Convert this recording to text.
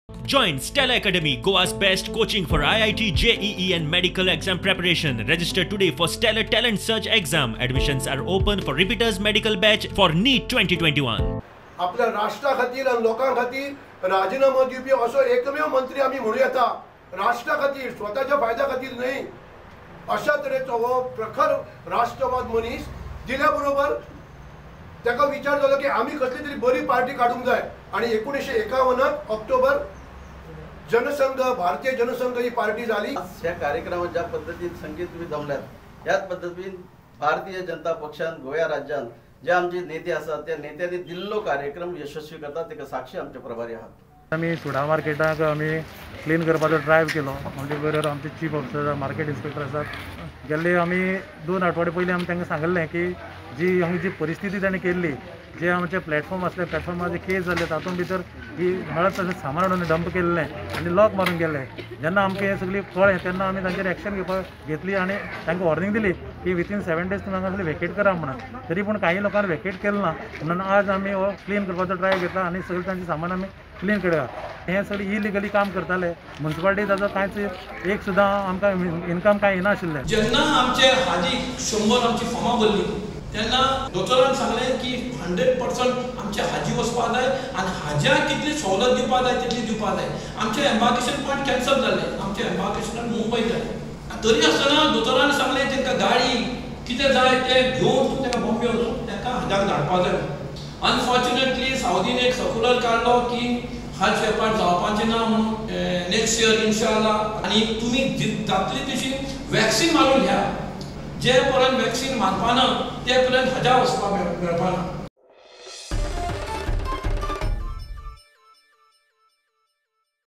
Join Stella Academy, Goa's best coaching for IIT, JEE and medical exam preparation. Register today for Stellar Talent Search exam. Admissions are open for repeaters medical batch for NEET 2021. आपल्या राष्ट्रा खातीर आनी लोकां खातीर राजीनामो दिवपी असो एकमेव मंत्री आमी म्हणू येता. राष्ट्रा खातीर, स्वताच्या फायद्या खातीर न्हय. अशा तरेचो हो प्रखर राष्ट्रवाद मनीस दिल्या बरोबर ताका विचार जालो की आमी कसली तरी बरी पार्टी काडूंक जाय आनी 1951 ऑक्टोबर जनसंघ, भारतीय जनसंघ ही पार्टी जाली. ह्या कार्यक्रमात ज्या पद्दतीन संगीत तुम्ही जमल्यात त्याच पद्दतीन भारतीय जनता पक्षान गोव्या राज्यान जे आमचे नेते आसात त्या नेत्यांनी दिल्लो कार्यक्रम यशस्वी करतात ताका साक्षी आमचे प्रभारी आहात. आमी सुडा मार्केटाक आमी क्लीन करपाचो ड्रायव्ह केलो. आमचे बरोबर आमचे चीफ ऑफिसर, मार्केट इन्स्पेक्टर आसात. गेल्ले आमी 2 आठवडे पयलीं आमी तांकां सांगिल्लें की जी हांगा जी परिस्थिती ताणें केल्ली, जे आमचे प्लॅटफॉर्म आसले, प्लॅटफॉर्मार जे केस जाल्ले तातूंत भितर ही मेळत तशें सामान हाडून डंप केल्लें आनी लॉक मारून गेले. जेन्ना आमकां हें सगळें कळ्ळें तेन्ना आमी तांचेर एक्शन घेवपाक घेतली आनी तांकां वॉर्निंग दिली की विथीन 7 डेज तुमी हांगा सगळें वेकेट करा म्हणून. तरी पूण काही लोकांनी वेकेट केलें ना म्हणून आज आमी हो क्लीन करपाचो ड्रायव्ह घेतला आनी सगळें तांचें सामान आमी क्लीन केल्या. हें सगळें इलिगली काम करताले. म्युनिसिपालिटी ताजो कांयच एक सुद्दां आमकां इनकम कांय येनाशिल्लें. जेन्ना आमचे हाजी 100 आमची फॉर्मां भरली तेन्ना दोतोरान सांगलें की 100% आमचे हाजी वचपा जाय आनी हाज्याक कितली सवलत दिवपा जाय तितली दिवपा जाय. आमचें एम्बार्केशन पॉयंट कॅन्सल जालें, आमचें एम्बार्केशन मुंबय जालें. तरी आसतना दोतोरान सांगलें तांकां गाडी कितें जाय तें घेवन तांकां बॉम्बे वचून तांकां हाज्याक धाडपा जाय. अनफॉर्च्युनेटली सावदीन एक सर्कुलर काडलो की हज वेपार जावपाचें ना म्हणून नेक्स्ट इयर इन्शाल्लाह. आनी तुमी जातली तशी वॅक्सीन मारून घ्या. जे पर्यंत वॅक्सीन मारपाना ते पर्यंत हजा वचपाक मेळपाना.